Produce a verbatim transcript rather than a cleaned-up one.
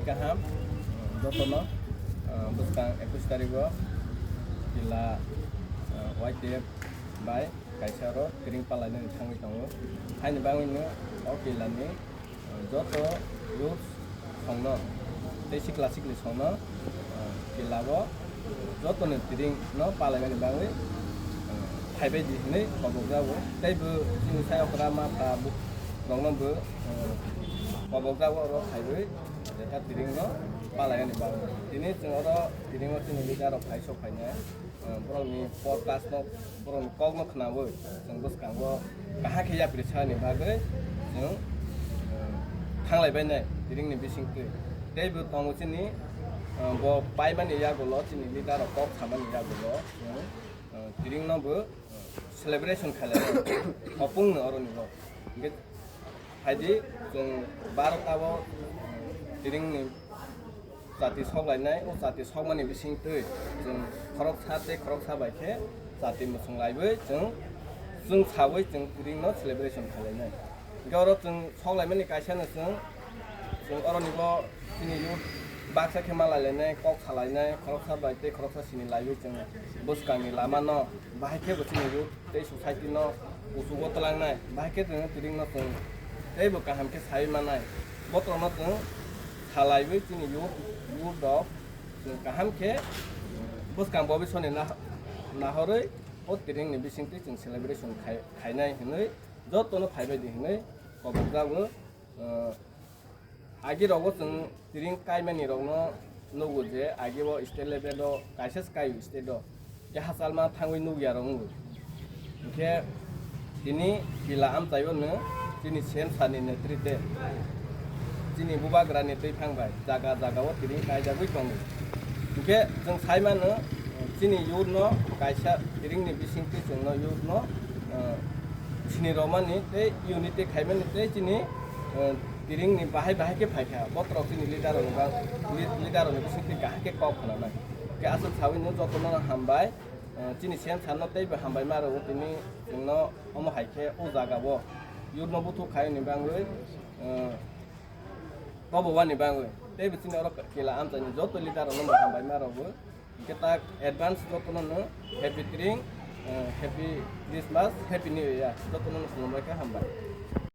Kaham, jotono, ah, bwskang ekush tarigo kila, ah, Y T F bai kaisa oro training palainani thangwi tongo. Haini bagwino o kilani, ah, joto youth songno tei sikla sikli songno, ah, kilao jotoni training no palainani bagwi, ah, phaibai di hinwi khobokjago. Tei bo chini sayokra ma pha bo rokno bo, ah, khobokjago oro phaiwi jeta training no palainani bagwi. Tini chwng oro training o chini leader rok phai sok phainai, ah, borokni podcast no, borokni kok no khnawi chwng bwskango kaham khe yapri sani bagwi chwng, ah, thanglai bainai training ni bisingtwi. Tei bo tongo chini, ah, bo paimani yagulo, chini leader rok kok samani yagulo chwng, ah, training no bo celebration khailai, hopung no oro ni bo. Hingke phaidi chwng barota o training ni chati sok lainai, o chati sokmani bisingtwi chwng khoroksa tei khoroksa bai khe chati mwchwng laiwi chwng, chwng sawi chwng training no celebration khailai nai. Hingke oro chwng sok laimani kaisa no chwng, chwng oro ni bo chini youth baksa khe ma lai lainai, kok sa lainai, khoroksa bai tei khoroksa sini laiwi chwng bwskang ni lama no bahai khe bo chini youth tei society no kuchugo twlangnai, bahai khe chwng training no chwng teibo kaham khe saui mannai. Botrok no chwng salaiwi chini youth, youth rok chwng kaham khe bwskang bobisoni nah-, nahorwi o training ni bisingtwi chwng celebration khai-, khainai hinwi jotono phaibai di hinwi kobokjago. Ah, agi rogo chwng training kaimani rokno nugo je agi o state level o kaisa se kai state o, je hachalma thangwi nukya rok wngo. Hinkhe tini kila amchaio no chini C M sir ni netrite chini bubagra ni twiphang bai jaga jaga o training kaijagwi tongo. Hinkhe chwng sai mano, chini youth no kaisa training ni bisingtwi chwngno youth no, ah, sini romani tei unity khaimani tei chini, ah, training ni bahai bahai khe phaikha. Botrok chini leader rok ni ba-, lead-, leader rok ni bisingtwi kaham khe kok khna nai. Khe aswk sawi no jotono hambai, ah, chini C M sir no teibo hambai ma rwo tini chwngno omo hai khe o jaga o youth no buthuk khai ni bangwi, ah, Kobo wani bagwi tei bisingo oro kila amchaini joto leader rokno bo hambai ma rwgo. Hwnkhe tak advance jotono no happy training, eh, happy Christmas, happy new year jotono no khulumbai khe hambai.